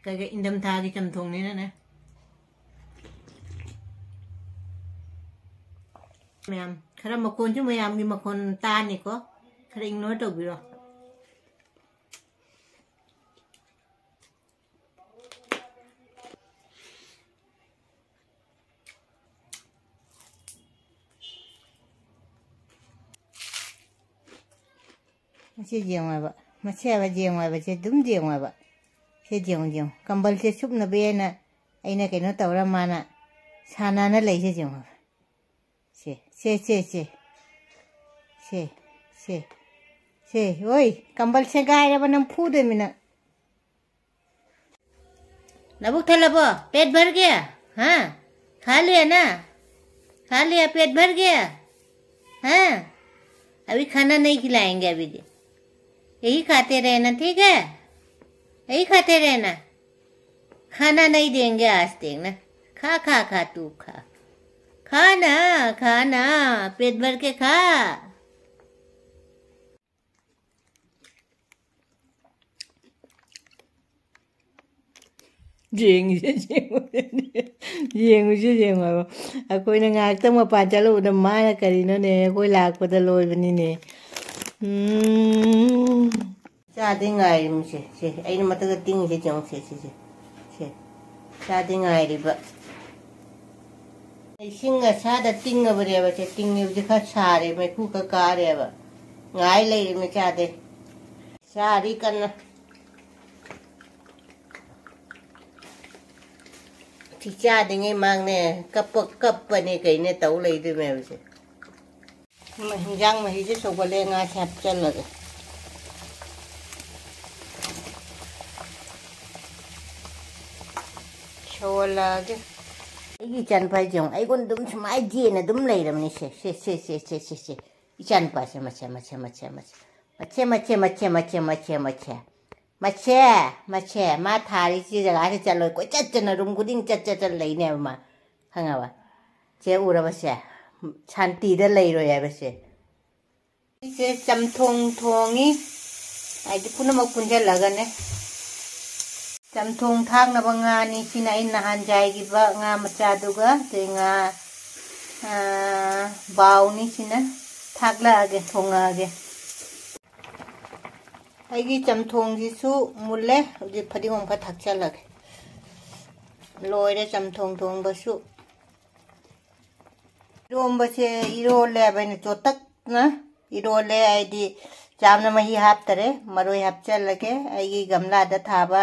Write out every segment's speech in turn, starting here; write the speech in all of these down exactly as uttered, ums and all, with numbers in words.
ꯑꯗꯨꯒ ꯏꯪꯊꯝꯊꯥꯒꯤ ꯆꯝꯊꯣꯡꯅꯤꯅꯅꯦ꯫ ꯃꯌꯥꯝ, ꯈꯔ ꯃꯈꯣꯟꯁꯨ ꯃꯌꯥꯝꯒꯤ ꯃꯈꯣꯟ ꯇꯥꯅꯤꯀꯣ, ꯈꯔ ignore ꯇꯧꯕꯤꯔꯣ꯫ ꯃꯁꯤ ꯌꯦꯡꯉꯣ ꯍꯥꯏꯕ, ꯃꯁꯤ ꯍꯥꯏꯕ ꯌꯦꯡꯉꯣ ꯍꯥꯏꯕ, ꯁꯤ ꯑꯗꯨꯝ ꯌꯦꯡꯉꯣ ꯍꯥꯏꯕ꯫ ꯁꯤ ꯌꯦꯡꯉꯨ, ꯌꯦꯡꯉꯨ, ꯀꯝꯕꯜꯁꯦ ꯁꯨꯞꯅꯕ ꯍꯥꯏꯅ ꯑꯩꯅ ꯀꯩꯅꯣ ꯇꯧꯔ ꯃꯥꯅ ꯁꯥꯟꯅꯅ ꯂꯩꯁꯦ ꯌꯦꯡꯉꯣ ꯍꯥꯏꯕ꯫ ꯁꯦ, ꯁꯦ, ꯁꯦ, ꯁꯦ, ꯁꯦ, ꯁꯦ, ꯁꯦ, ꯑꯣꯏ, ꯀꯝꯕꯜ ꯁꯦꯒꯥꯏꯔꯕ ꯅꯪ ꯐꯨꯗꯣꯏꯃꯤ ꯅꯪ꯫ ꯅꯕꯨꯛ ꯊꯜꯂꯕꯣ? पेट भर गया? हाँ? खा लिया ना? खा लिया, पेट भर गया? हाँ? अभी खाना नहीं खिलाएंगे अभी। यही खाते रहना, ठीक है? यही खाते रहना। खाना नहीं देंगे आज, देखना। खा, खा, खा, तू खा। खा ना, खा ना, पेट भर के खा। ꯌꯦꯡꯉꯤꯁꯦ ꯌꯦꯡꯉꯨ꯫ ꯌꯦꯡꯉꯨꯁꯦ ꯌꯦꯡꯉꯣ ꯍꯥꯏꯕ꯫ ꯑꯩꯈꯣꯏꯅ ꯉꯥꯏꯍꯥꯛꯇꯪ ꯃꯄꯥꯟ ꯆꯠꯂꯨꯕꯗ ꯃꯥꯅ ꯀꯔꯤꯅꯣꯅꯦ, ꯑꯩꯈꯣꯏ ꯂꯥꯛꯄꯗ ꯂꯣꯏꯕꯅꯤꯅꯦ꯫ ꯎꯝ꯫ ꯆꯥꯗꯦ ꯉꯥꯏꯔꯤꯃꯤꯁꯦ꯫ ꯁꯦ, ꯑꯩꯅ ꯃꯊꯛꯇ ꯇꯤꯡꯉꯤꯁꯦ ꯌꯦꯡꯉꯨ꯫ ꯁꯦ, ꯁꯦ, ꯁꯦ꯫ ꯁꯦ꯫ ꯆꯥꯗꯦ ꯉꯥꯏꯔꯤꯕ꯫ ꯏꯁꯤꯡ ꯑꯁꯥꯗ ꯇꯤꯡꯉꯕꯅꯦꯕ꯫ ꯁꯦ, ꯇꯤꯡꯉꯤꯕꯁꯦ ꯈꯔ ꯁꯥꯔꯦ, ꯃꯩꯈꯨ ꯈꯔ ꯀꯥꯔꯦꯕ꯫ ꯉꯥꯏ ꯂꯩꯔꯤꯃꯤ ꯆꯥꯗꯦ꯫ ꯆꯥꯔꯤ ꯀꯟꯅ꯫ ꯁꯤ ꯆꯥꯗ꯭ꯔꯤꯉꯩ ꯃꯥꯡꯅꯦ ꯀꯞꯄ-, ꯀꯞꯄꯅꯦ ꯀꯩꯅꯦ ꯇꯧ ꯂꯩꯗꯣꯏ ꯃꯌꯥꯝꯁꯦ꯫ ꯃ-, ꯍꯤꯟꯖꯥꯡ ꯃꯍꯤꯁꯦ ꯁꯧꯒꯠꯂꯦ, ꯉꯥꯁꯦ ꯍꯥꯞꯆꯜꯂꯒꯦ꯫ ꯁꯧꯍꯜꯂꯛꯑꯒꯦ꯫ ꯑꯩꯒꯤ ꯏꯆꯥꯅꯨꯄꯥꯁꯦ ꯌꯦꯡꯉꯨ, ꯑꯩꯉꯣꯟꯗ ꯑꯗꯨꯝ ꯁꯨꯃꯥꯏꯅ ꯌꯦꯟꯅ ꯑꯗꯨꯝ ꯂꯩꯔꯕꯅꯤ꯫ ꯁꯦ, ꯁꯦ, ꯁꯦ꯫ ꯏꯆꯥꯅꯨꯄꯥꯁꯦ, ꯃꯁꯦ, ꯃꯁꯦ, ꯃꯁꯦ, ꯃꯁꯦ꯫ ꯃꯁꯦ, ꯃꯁꯦ, ꯃꯁꯦ, ꯃꯁꯦ, ꯃꯁꯦ, ꯃꯁꯦ꯫ ꯃꯁꯦ, ꯃꯁꯦ, ꯃꯥ ꯊꯥꯔꯤꯁꯤ ꯖꯒꯥꯁꯤ ꯆꯠꯂꯣꯏ, ꯀꯣꯏꯆꯠ ꯆꯠꯅ room ꯈꯨꯗꯤꯡ ꯆꯠ, ꯆꯠ, ꯆꯠ ꯂꯩꯅꯦꯕ ꯃꯥ꯫ ꯈꯪꯉꯕ? ꯆꯦ ꯎꯔꯕꯁꯦ? ꯁꯥꯟꯇꯤꯗ ꯂꯩꯔꯣꯏ ꯍꯥꯏꯕꯁꯦ꯫ ꯑꯩꯁꯦ ꯆꯝꯊꯣꯡ ꯊꯣꯡꯉꯤ, ꯍꯥꯏꯗꯤ ꯄꯨꯝꯅꯃꯛ ꯄꯨꯟꯁꯤꯜꯂꯒꯅꯦ꯫ ꯆꯝꯊꯣꯡ ꯊꯥꯛꯅꯕ ꯉꯥꯅꯤ꯫ ꯁꯤꯅ ꯑꯩꯅ ꯅꯍꯥꯟ ꯌꯥꯏꯈꯤꯕ ꯉꯥ ꯃꯆꯥꯗꯨꯒ, ꯑꯗꯩ ꯉꯥ, ꯑꯥ, ꯕꯥꯎꯅꯤ꯫ ꯁꯤꯅ ꯊꯥꯛꯂꯛꯑꯒꯦ, ꯊꯣꯡꯉꯛꯑꯒꯦ꯫ ꯑꯩꯒꯤ ꯆꯝꯊꯣꯡꯁꯤꯁꯨ ꯃꯨꯜꯂꯦ꯫ ꯍꯧꯖꯤꯛ ꯐꯗꯤꯒꯣꯝ ꯈꯔ ꯊꯥꯛꯆꯜꯂꯒꯦ꯫ ꯂꯣꯏꯔꯦ ꯆꯝꯊꯣꯡ ꯊꯣꯡꯕꯁꯨ꯫ ꯏꯔꯣꯝꯕꯁꯦ ꯏꯔꯣꯜꯂꯦ ꯍꯥꯏꯕ ꯑꯩꯅ, ꯆꯣꯇꯛꯅ ꯏꯔꯣꯜꯂꯦ꯫ ꯍꯥꯏꯗꯤ ꯌꯥꯝꯅ ꯃꯍꯤ ꯍꯥꯞꯇꯔꯦ꯫ ꯃꯔꯣꯏ ꯍꯥꯞꯆꯜꯂꯒꯦ꯫ ꯑꯩꯒꯤ ꯒꯝꯂꯥꯗ ꯊꯥꯕ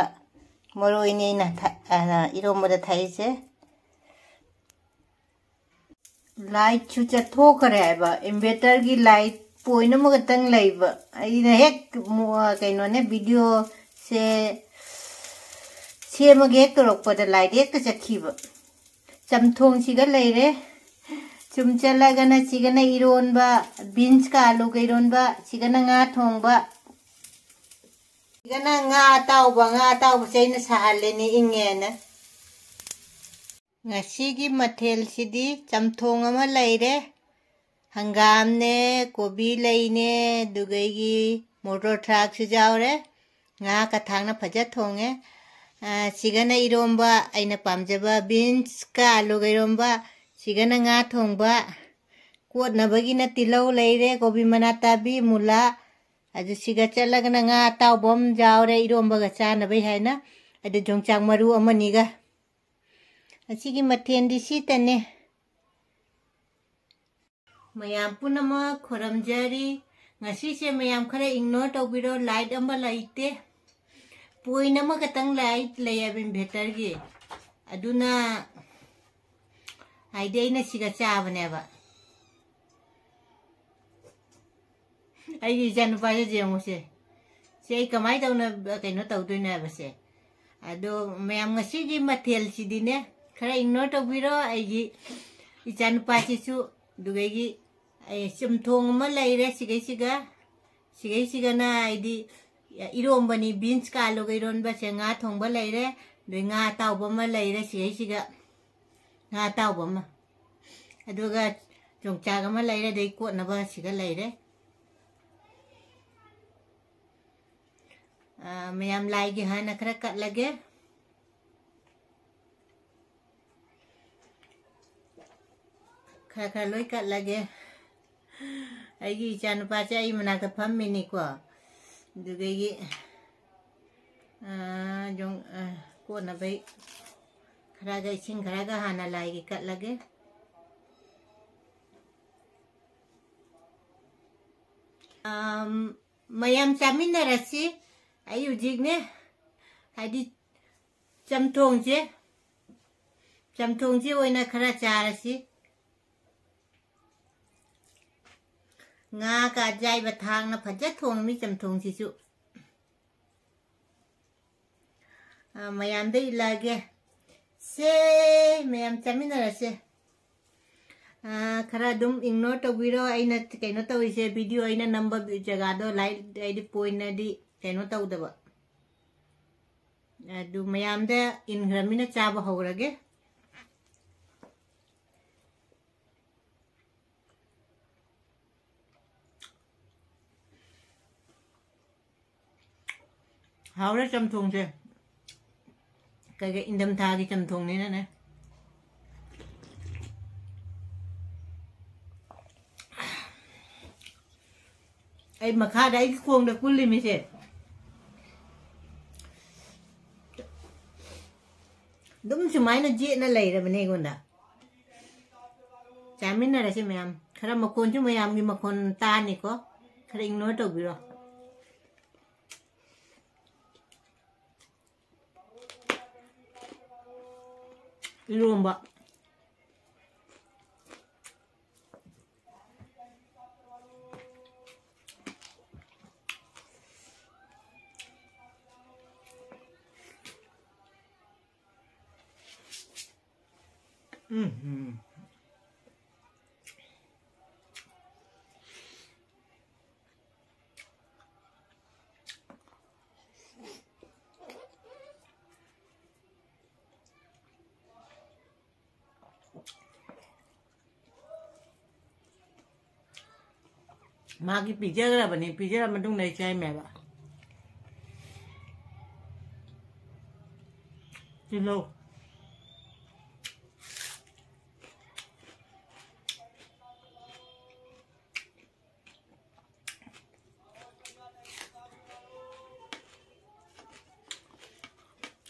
ꯃꯔꯣꯏꯅꯤ ꯑꯩꯅ ꯊ-, ꯑ, ꯏꯔꯣꯝꯕꯗ ꯊꯥꯛꯏꯁꯦ꯫ ꯂꯥꯏꯠꯁꯨ ꯆꯠꯊꯣꯛꯈ꯭ꯔꯦ ꯍꯥꯏꯕ꯫ ꯏꯟꯚꯔꯇꯔꯒꯤ ꯂꯥꯏꯠ ꯄꯣꯏꯟ ꯑꯃꯈꯛꯇꯪ ꯂꯩꯕ꯫ ꯑꯩꯅ ꯍꯦꯛ ꯃꯨ-, ꯀꯩꯅꯣꯅꯦ, ꯚꯤꯗꯤꯑꯣꯁꯦ ꯁꯦꯝꯃꯒꯦ ꯍꯦꯛ ꯇꯧꯔꯛꯄꯗ ꯂꯥꯏꯠ ꯍꯦꯛꯇ ꯆꯠꯈꯤꯕ꯫ ꯆꯝꯊꯣꯡꯁꯤꯒ ꯂꯩꯔꯦ꯫ ꯁꯨꯝ ꯆꯠꯂꯒꯅ ꯁꯤꯒꯅ ꯏꯔꯣꯟꯕ, ꯕꯤꯟꯁꯀ ꯑꯥꯂꯨꯒ ꯏꯔꯣꯟꯕ, ꯁꯤꯒꯅ ꯉꯥ ꯊꯣꯡꯕ, ꯁꯤꯒꯅ ꯉꯥ ꯑꯇꯥꯎꯕ, ꯉꯥ ꯑꯇꯥꯎꯕꯁꯦ ꯑꯩꯅ ꯁꯥꯍꯜꯂꯤꯅꯦ ꯏꯪꯉꯦꯅ꯫ ꯉꯁꯤꯒꯤ ꯃꯊꯦꯜꯁꯤꯗꯤ ꯆꯝꯊꯣꯡ ꯑꯃ ꯂꯩꯔꯦ, ꯍꯪꯒꯥꯝꯅꯦ, ꯀꯣꯕꯤ ꯂꯩꯅꯦ, ꯑꯗꯨꯒꯩꯒꯤ ꯃꯣꯇꯣꯔ ꯊ꯭ꯔꯥꯛꯁꯨ ꯌꯥꯎꯔꯦ꯫ ꯉꯥ ꯀꯊꯥꯡꯅ ꯐꯖ ꯊꯣꯡꯉꯦ꯫ ꯑ, ꯁꯤꯒꯅ ꯏꯔꯣꯝꯕ, ꯑꯩꯅ ꯄꯥꯝꯖꯕ ꯕꯤꯟꯁꯀ ꯑꯥꯂꯨꯒ ꯏꯔꯣꯝꯕ, ꯁꯤꯒꯅ ꯉꯥ ꯊꯣꯡꯕ꯫ ꯀꯣꯠꯅꯕꯒꯤꯅ ꯇꯤꯜꯍꯧ ꯂꯩꯔꯦ, ꯀꯣꯕꯤ ꯃꯅꯥ ꯇꯥꯕꯤ, ꯃꯨꯂꯥ, ꯑꯗꯨ ꯁꯤꯒ ꯆꯠꯂꯒꯅ ꯉꯥ ꯑꯇꯥꯎꯕ ꯑꯃ ꯌꯥꯎꯔꯦ, ꯏꯔꯣꯝꯕꯒ ꯆꯥꯅꯕꯩ ꯍꯥꯏꯅ꯫ ꯑꯗꯨ ꯌꯣꯡꯆꯥꯛ ꯃꯔꯨ ꯑꯃꯅꯤꯒ꯫ ꯑꯁꯤꯒꯤ ꯃꯊꯦꯜꯗꯤ ꯁꯤꯇꯅꯦ꯫ ꯃꯌꯥꯝ ꯄꯨꯝꯅꯃꯛ ꯈꯨꯔꯨꯝꯖꯔꯤ꯫ ꯉꯁꯤꯁꯦ ꯃꯌꯥꯝ ꯈꯔ ꯏꯒꯅꯣꯔ ꯇꯧꯕꯤꯔꯣ, ꯂꯥꯏꯠ ꯑꯃ ꯂꯩꯇꯦ꯫ ꯄꯣꯏꯟ ꯑꯃꯈꯛꯇꯪ ꯂꯥꯏꯠ ꯂꯩꯌꯦꯕ ꯏꯟꯚꯔꯇꯔꯒꯤ꯫ ꯑꯗꯨꯅ, ꯍꯥꯏꯗꯤ, ꯑꯩꯅ ꯁꯤꯒ ꯆꯥꯕꯅꯦꯕ꯫ ꯑꯩꯒꯤ ꯏꯆꯥꯅꯨꯄꯥꯁꯦ ꯌꯦꯡꯉꯨꯁꯦ꯫ ꯁꯤ ꯑꯩ ꯀꯃꯥꯏꯅ ꯇꯧꯅ ꯀꯩꯅꯣ ꯇꯧꯗꯣꯏꯅꯣ ꯍꯥꯏꯕꯁꯦ꯫ ꯑꯗꯣ ꯃꯌꯥꯝ, ꯉꯁꯤꯒꯤ ꯃꯊꯦꯜꯁꯤꯗꯤꯅꯦ, ꯈꯔ ꯏꯒꯅꯣꯔ ꯇꯧꯕꯤꯔꯣ꯫ ꯑꯩꯒꯤ ꯏꯆꯥꯅꯨꯄꯥꯁꯤꯁꯨ, ꯑꯗꯨꯗꯒꯤ ꯑꯩ ꯆꯝꯊꯣꯡ ꯑꯃ ꯂꯩꯔꯦ ꯁꯤꯒꯩꯁꯤꯒ, ꯁꯤꯒꯩꯁꯤꯒꯅ ꯑꯩꯗꯤ ꯏꯔꯣꯝꯕꯅꯤ, ꯕꯤꯟꯁ ꯀꯥꯜꯂꯨꯒ ꯏꯔꯣꯟꯕꯁꯦ, ꯉꯥ ꯊꯣꯡꯕ ꯂꯩꯔꯦ, ꯑꯗꯩ ꯉꯥ ꯑꯇꯥꯎꯕ ꯑꯃ ꯂꯩꯔꯦ ꯁꯤꯒꯩꯁꯤꯒ, ꯉꯥ ꯑꯇꯥꯎꯕ ꯑꯃ꯫ ꯑꯗꯨꯒ ꯌꯣꯡꯆꯥꯛ ꯑꯃ ꯂꯩꯔꯦ, ꯑꯗꯩ ꯀꯣꯠꯅꯕ ꯁꯤꯒ ꯂꯩꯔꯦ꯫ ꯑ, ꯃꯌꯥꯝ ꯂꯥꯏꯒꯤ ꯍꯥꯟꯅ ꯈꯔ ꯀꯠꯂꯒꯦ꯫ ꯈꯔ ꯈꯔ ꯂꯣꯏ ꯀꯠꯂꯒꯦ꯫ ꯑꯩꯒꯤ ꯏꯆꯥꯅꯨꯄꯥꯁꯦ ꯑꯩ ꯃꯅꯥꯛꯇ ꯐꯝꯃꯤꯅꯤꯀꯣ꯫ ꯑꯗꯨꯗꯒꯤ, ꯑ, ꯌꯣꯡ-, ꯑ, ꯀꯣꯠꯅꯕꯩ ꯈꯔꯒ, ꯏꯁꯤꯡ ꯈꯔꯒ ꯍꯥꯟꯅ ꯂꯥꯏꯒꯤ ꯀꯠꯂꯒꯦ꯫ ꯑꯝ, ꯃꯌꯥꯝ ꯆꯥꯃꯤꯟꯅꯔꯁꯤ꯫ ꯑꯩ ꯍꯧꯖꯤꯛꯅꯦ, ꯍꯥꯏꯗꯤ ꯆꯝꯊꯣꯡꯁꯦ, ꯆꯝꯊꯣꯡꯁꯦ ꯑꯣꯏꯅ ꯈꯔ ꯆꯥꯔꯁꯤ꯫ ꯉꯥꯒ ꯑꯖꯥꯏꯕ ꯊꯥꯛꯅ ꯐꯖ ꯊꯣꯡꯉꯤ ꯆꯝꯊꯣꯡꯁꯤꯁꯨ꯫ ꯑ, ꯃꯌꯥꯝꯗ ꯏꯜꯂꯛꯑꯒꯦ꯫ ꯁꯦ, ꯃꯌꯥꯝ ꯆꯥꯃꯤꯟꯅꯔꯁꯦ꯫ ꯑ, ꯈꯔ ꯑꯗꯨꯝ ignore ꯇꯧꯕꯤꯔꯣ꯫ ꯑꯩꯅ ꯀꯩꯅꯣ ꯇꯧꯔꯤꯁꯦ, video ꯑꯩꯅ ꯅꯝꯕ ꯖꯒꯥꯗꯣ light, ꯍꯥꯏꯗꯤ point ꯗꯤ ꯀꯩꯅꯣ ꯇꯧꯗꯕ꯫ ꯑꯗꯨ ꯃꯌꯥꯝꯗ ꯏꯟꯈ꯭ꯔꯃꯤꯅ ꯆꯥꯕ ꯍꯧꯔꯒꯦ꯫ ꯍꯥꯎꯔꯦ ꯆꯝꯊꯣꯡꯁꯦ꯫ ꯀꯩꯀꯩ ꯏꯪꯊꯝꯊꯥꯒꯤ ꯆꯝꯊꯣꯡꯅꯤꯅꯅꯦ꯫ ꯑꯩ ꯃꯈꯥꯗ ꯑꯩꯒꯤ ꯈꯣꯡꯗ ꯀꯨꯜꯂꯤꯃꯤꯁꯦ꯫ ꯑꯗꯨꯝ ꯁꯨꯃꯥꯏꯅ ꯌꯦꯠꯅ ꯂꯩꯔꯕꯅꯦ ꯑꯩꯉꯣꯟꯗ꯫ ꯆꯥꯃꯤꯟꯅꯔꯁꯤ ꯃꯌꯥꯝ꯫ ꯈꯔ ꯃꯈꯣꯟꯁꯨ ꯃꯌꯥꯝꯒꯤ ꯃꯈꯣꯟ ꯇꯥꯅꯤꯀꯣ꯫ ꯈꯔ ignore ꯇꯧꯕꯤꯔꯣ꯫ ꯏꯔꯣꯝꯕ꯫ ꯎꯝ, ꯎꯝ꯫ ꯃꯥꯒꯤ ꯄꯤꯖꯈ꯭ꯔꯕꯅꯤ, ꯄꯤꯖꯔ ꯃꯇꯨꯡꯗ ꯑꯩ ꯆꯥꯏꯃꯦꯕ꯫ ꯇꯤꯜꯍꯧ꯫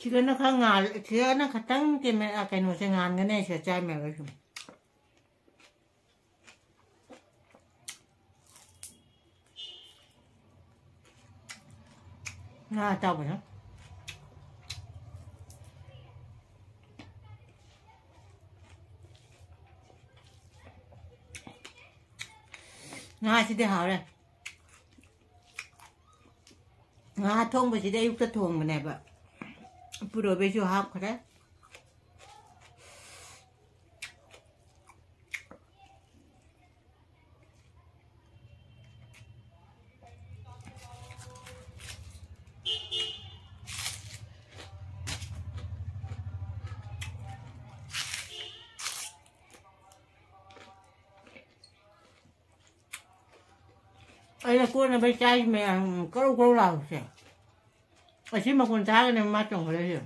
ꯁꯤꯗꯅ ꯈꯔ ꯉꯥꯜ-, ꯁꯤꯗꯅ ꯈꯇꯪ ꯀꯦꯃꯦ-, ꯑ, ꯀꯩꯅꯣꯁꯦ ꯉꯥꯟꯒꯅꯤ, ꯁꯤꯗ ꯆꯥꯏ ꯃꯌꯥꯝꯗꯣ ꯁꯨꯝ꯫ ꯉꯥ ꯑꯇꯥꯎꯕꯗꯣ꯫ ꯉꯥꯁꯤꯗꯤ ꯍꯥꯎꯔꯦ꯫ ꯉꯥ ꯊꯣꯡꯕꯁꯤꯗꯤ ꯑꯌꯨꯛꯇ ꯊꯣꯡꯕꯅꯦꯕ꯫ ꯄꯨꯔꯣꯏꯕꯩꯁꯨ ꯍꯥꯞꯈ꯭ꯔꯦ꯫ ꯑꯩꯅ ꯀꯣꯠꯅꯕꯩ ꯆꯥꯏ ꯃꯌꯥꯝ ꯀꯧ ꯀꯧ ꯂꯥꯎꯁꯦ꯫ ꯑꯁꯤ ꯃꯈꯣꯟ ꯇꯥꯔꯒꯅꯦ ꯃꯥ ꯆꯣꯡꯈꯠꯂꯛꯏꯁꯦ꯫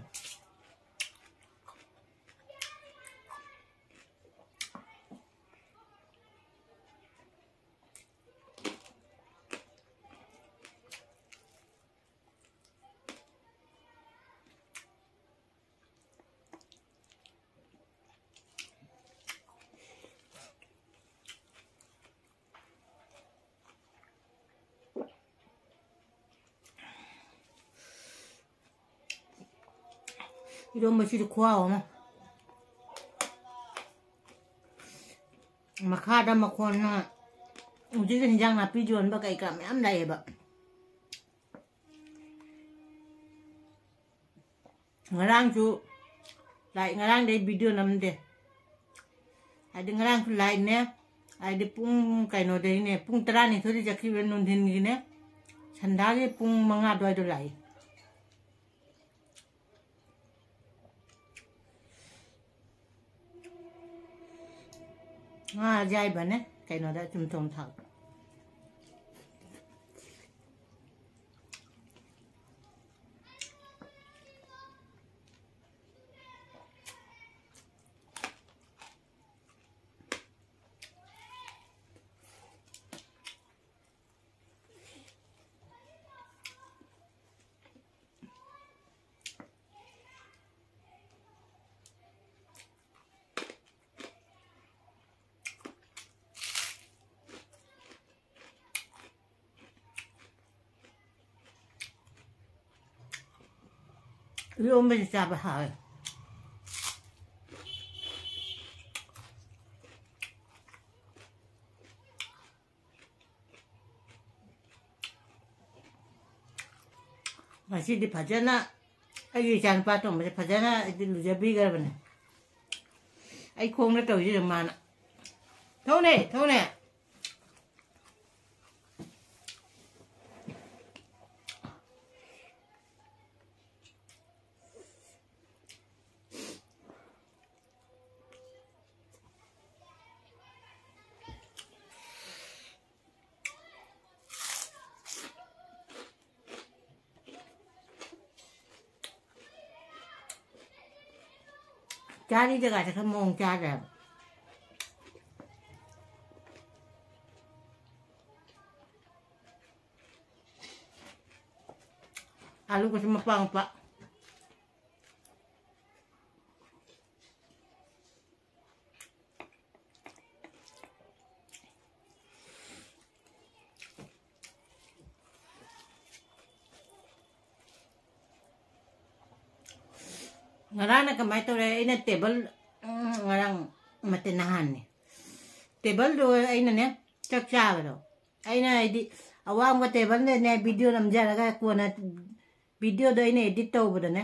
ꯏꯔꯣꯝꯕꯁꯤꯗꯤ ꯈꯨꯍꯥꯎ ꯑꯃ꯫ ꯃꯈꯥꯗ ꯃꯈꯣꯟꯅ ꯍꯧꯖꯤꯛ ꯏꯟꯖꯥꯡ ꯅꯥꯄꯤ ꯌꯣꯟꯕ ꯀꯩꯀꯥ ꯃꯌꯥꯝ ꯂꯥꯛꯑꯦꯕ꯫ ꯉꯔꯥꯡꯁꯨ ꯂꯥꯏ, ꯉꯔꯥꯡꯗꯩ video ꯅꯝꯗꯦ꯫ ꯍꯥꯏꯗꯤ ꯉꯔꯥꯡꯁꯨ ꯂꯥꯏꯅꯦ, ꯍꯥꯏꯗꯤ ꯄꯨꯡ ꯀꯩꯅꯣꯗꯩꯅꯦ, ꯄꯨꯡ ꯇꯔꯥꯅꯤꯊꯣꯏꯗ ꯆꯠꯈꯤꯕ ꯅꯨꯡꯊꯤꯟꯒꯤꯅꯦ, ꯁꯟꯗꯥꯒꯤ ꯄꯨꯡ ꯃꯉꯥ ꯑꯗꯨꯋꯥꯏꯗ ꯂꯥꯛꯏ꯫ ꯉꯥ ꯑꯌꯥꯏꯕꯅꯦ, ꯀꯩꯅꯣꯗ ꯆꯨꯝꯊꯣꯡ ꯊꯥꯛꯄ꯫ ꯏꯔꯣꯝꯕꯁꯦ ꯆꯥꯕ ꯍꯥꯎꯋꯦ꯫ ꯉꯁꯤꯗꯤ ꯐꯖꯅ ꯑꯩꯒꯤ ꯏꯆꯥꯅꯨꯄꯥ ꯑꯇꯣꯝꯕꯁꯦ ꯐꯖꯅ ꯑꯩꯗꯤ ꯂꯨꯖꯕꯤꯈ꯭ꯔꯕꯅꯦ꯫ ꯑꯩ ꯈꯣꯡꯗ ꯇꯧꯔꯤꯁꯤꯗ ꯃꯥꯅ, "ꯊꯧꯅꯦ, ꯊꯧꯅꯦ!" ꯆꯥꯔꯤ ꯖꯒꯥꯁꯦ ꯈꯔ ꯃꯑꯣꯡ ꯆꯥꯗ꯭ꯔꯦꯕ꯫ ꯑꯥꯂꯨꯒꯁꯨ ꯃꯄꯥ ꯃꯄꯥ꯫ ꯉꯔꯥꯡꯅ ꯀꯃꯥꯏꯅ ꯇꯧꯔꯦ? ꯑꯩꯅ ꯇꯦꯕꯜ, ꯎꯝ, ꯉꯔꯥꯡ ꯅꯠꯇꯦ, ꯅꯍꯥꯟꯅꯦ꯫ ꯇꯦꯕꯜꯗꯣ ꯑꯩꯅꯅꯦ, ꯆꯥꯛ ꯆꯥꯕꯗꯣ, ꯑꯩꯅ ꯍꯥꯏꯗꯤ ꯑꯋꯥꯡꯕ ꯇꯦꯕꯜꯗꯅꯦ ꯚꯤꯗꯤꯑꯣ ꯅꯝꯖꯔꯒ ꯀꯣꯟꯅ ꯚꯤꯗꯤꯑꯣꯗꯣ ꯑꯩꯅ ꯑꯦꯗꯤꯠ ꯇꯧꯕꯗꯅꯦ,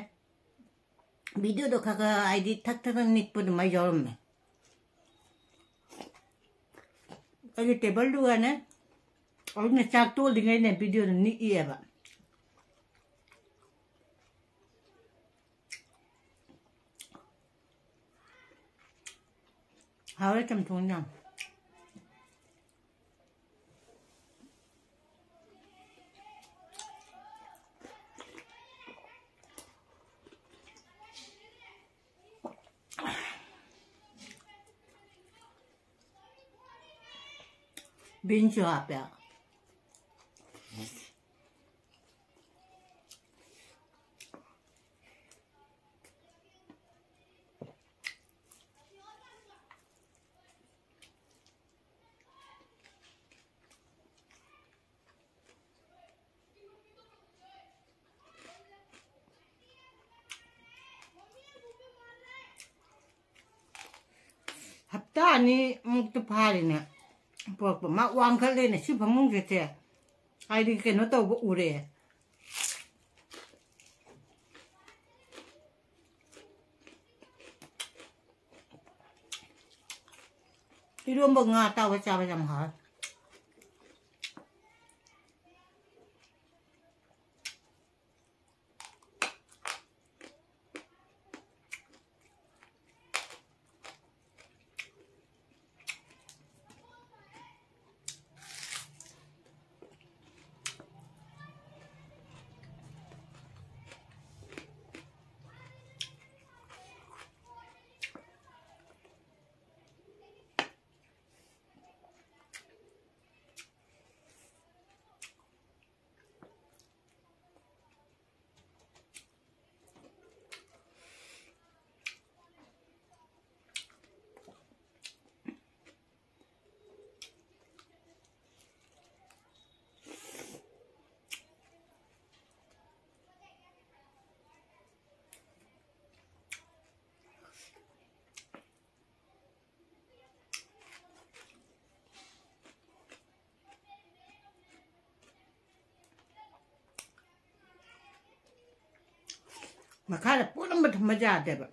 ꯚꯤꯗꯤꯑꯣꯗꯣ ꯈꯔ ꯈꯔ ꯍꯥꯏꯗꯤ ꯊꯛ ꯊꯛ ꯊꯛ ꯅꯤꯛꯄ ꯑꯗꯨꯃꯥꯏꯅ ꯌꯥꯎꯔꯝꯃꯦ꯫ ꯑꯩꯒꯤ ꯇꯦꯕꯜꯗꯨꯒꯅꯦ, ꯑꯩꯅ ꯆꯥꯛ ꯇꯣꯛꯂꯤꯉꯩꯅꯦ ꯚꯤꯗꯤꯑꯣꯗꯣ ꯅꯤꯛꯏꯑꯕ꯫ ꯍꯥꯎꯔꯦ ꯆꯝꯊꯣꯡ ꯌꯥꯝ꯫ ꯕꯤꯟꯁꯁꯨ ꯍꯥꯞꯄꯦ꯫ ꯍꯞꯇꯥ ꯑꯅꯤꯃꯨꯛꯇ ꯐꯥꯔꯤꯅꯦ ꯄꯨꯔꯛꯄ꯫ ꯃꯥ ꯋꯥꯡꯈꯠꯂꯦꯅꯦ ꯁꯤ ꯐꯃꯨꯡꯁꯦ, ꯆꯦ꯫ ꯍꯥꯏꯗꯤ ꯀꯩꯅꯣ ꯇꯧꯕ ꯎꯔꯦ꯫ ꯏꯔꯣꯝꯕ ꯉꯥ ꯑꯇꯥꯎꯕ ꯆꯥꯕ ꯌꯥꯝ ꯍꯥꯎꯋꯦ꯫ ꯃꯈꯥꯗ ꯄꯣꯠ ꯑꯃ ꯊꯝꯕ ꯌꯥꯗꯦꯕ꯫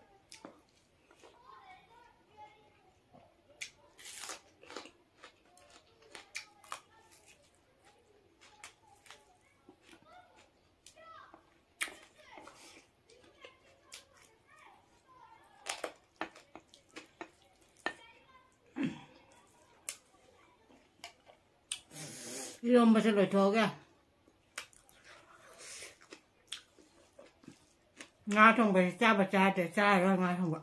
ꯏꯔꯣꯝꯕꯁꯦ ꯂꯣꯏꯊꯣꯛꯑꯒꯦ꯫ ꯉꯥ ꯊꯣꯡꯕꯁꯦ ꯆꯥꯕ ꯆꯥꯗꯦ, ꯆꯥꯔꯔꯣꯏ ꯉꯥ ꯊꯣꯡꯕ꯫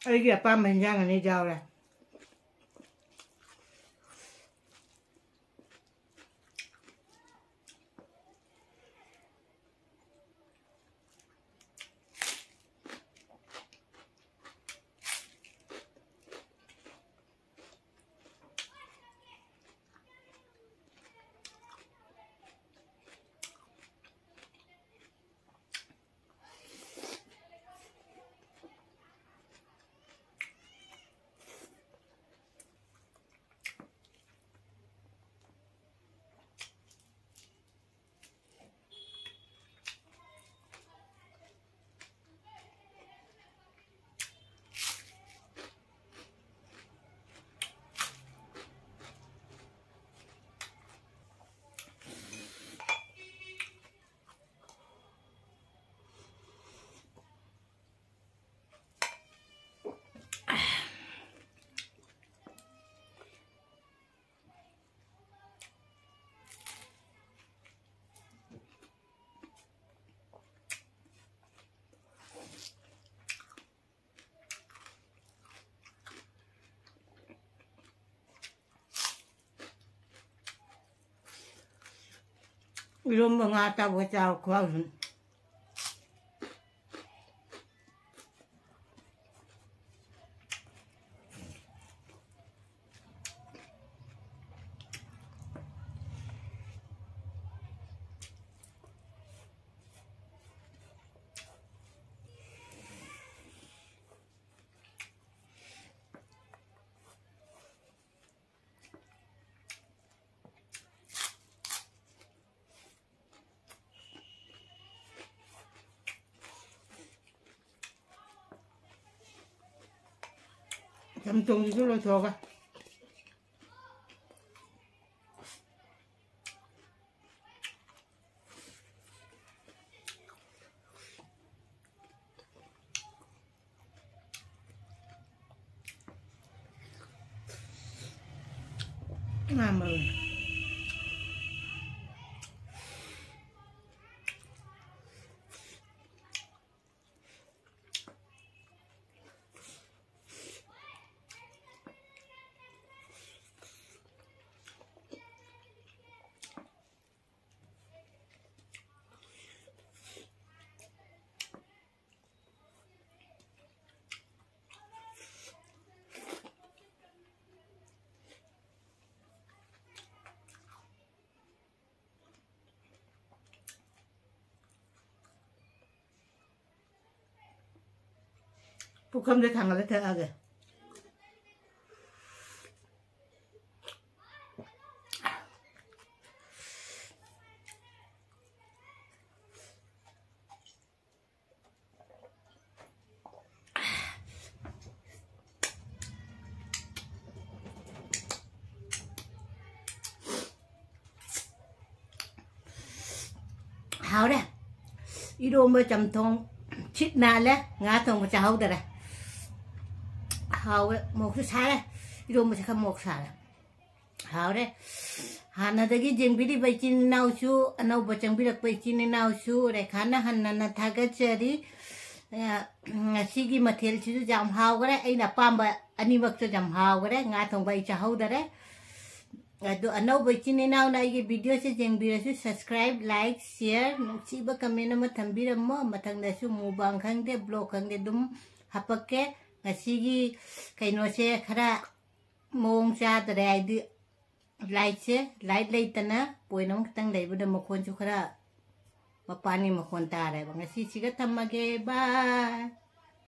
ꯑꯩꯒꯤ ꯑꯄꯥꯝꯕ ꯍꯤꯟꯖꯥꯡ ꯑꯅꯤ ꯌꯥꯎꯔꯦ꯫ ꯏꯔꯣꯝꯕ ꯉꯥ ꯑꯇꯥꯎꯕꯒ ꯆꯥꯕ ꯈꯨꯍꯥꯎꯁꯤꯅ꯫ ꯆꯝꯊꯣꯡꯁꯤꯁꯨ ꯂꯣꯏꯊꯣꯛꯑꯒ꯫ ꯉꯥ ꯃꯔꯨꯝ꯫ ꯄꯨꯈꯝꯗ ꯊꯥꯡꯒꯠꯂ ꯊꯛꯑꯒꯦ꯫ ꯍꯥꯎꯔꯦ꯫ ꯏꯔꯣꯝꯕ ꯆꯝꯊꯣꯡ ꯁꯤꯠ ꯅꯥꯜꯂꯦ꯫ ꯉꯥ ꯊꯣꯡꯕ ꯆꯥꯍꯧꯗꯔꯦ꯫ ꯍꯥꯎꯋꯦ꯫ ꯃꯣꯔꯣꯛꯁꯨ ꯁꯥꯔꯦ꯫ ꯏꯔꯣꯝꯕꯁꯦ ꯈꯔ ꯃꯣꯔꯣꯛ ꯁꯥꯔꯦ꯫ ꯍꯥꯎꯔꯦ꯫ ꯍꯥꯟꯅꯗꯒꯤ ꯌꯦꯡꯕꯤꯔꯤꯕ ꯏꯆꯤꯟ ꯏꯅꯥꯎꯁꯨ, ꯑꯅꯧꯕ ꯆꯪꯕꯤꯔꯛꯄ ꯏꯆꯤꯟ ꯏꯅꯥꯎꯁꯨ ꯔꯦꯈꯥꯅ ꯍꯟꯅꯅ ꯊꯥꯒꯠꯆꯔꯤ꯫ ꯑ, ꯉꯁꯤꯒꯤ ꯃꯊꯦꯜꯁꯤꯁꯨ ꯌꯥꯝ ꯍꯥꯎꯈꯔꯦ꯫ ꯑꯩꯅ ꯑꯄꯥꯝꯕ ꯑꯅꯤꯃꯛꯇꯣ ꯌꯥꯝ ꯍꯥꯎꯈꯔꯦ꯫ ꯉꯥ ꯊꯣꯡꯕ ꯑꯩ ꯆꯥꯍꯧꯗꯔꯦ꯫ ꯑꯗꯨ ꯑꯅꯧꯕ ꯏꯆꯤꯟ ꯏꯅꯥꯎꯅ ꯑꯩꯒꯤ videoꯁꯦ ꯌꯦꯡꯕꯤꯔꯁꯨ subscribe, like, share, ꯅꯨꯡꯁꯤꯕ comment ꯑꯃ ꯊꯝꯕꯤꯔꯝꯃꯣ꯫ ꯃꯊꯪꯗꯁꯨ mukbang ꯈꯪꯗꯦ, vlog ꯈꯪꯗꯦ, ꯑꯗꯨꯝ ꯍꯥꯄꯛꯀꯦ꯫ ꯉꯁꯤꯒꯤ ꯀꯩꯅꯣꯁꯦ ꯈꯔ ꯃꯑꯣꯡ ꯆꯥꯗꯔꯦ, ꯍꯥꯏꯗꯤ lightꯁꯦ, light ꯂꯩꯇꯅ point ꯑꯃꯈꯛꯇꯪ ꯂꯩꯕꯗ ꯃꯈꯣꯟꯁꯨ ꯈꯔ ꯃꯄꯥꯟꯒꯤ ꯃꯈꯣꯟ ꯇꯥꯔꯦꯕ꯫ ꯉꯁꯤꯁꯤꯒ ꯊꯝꯃꯒꯦ, bye꯫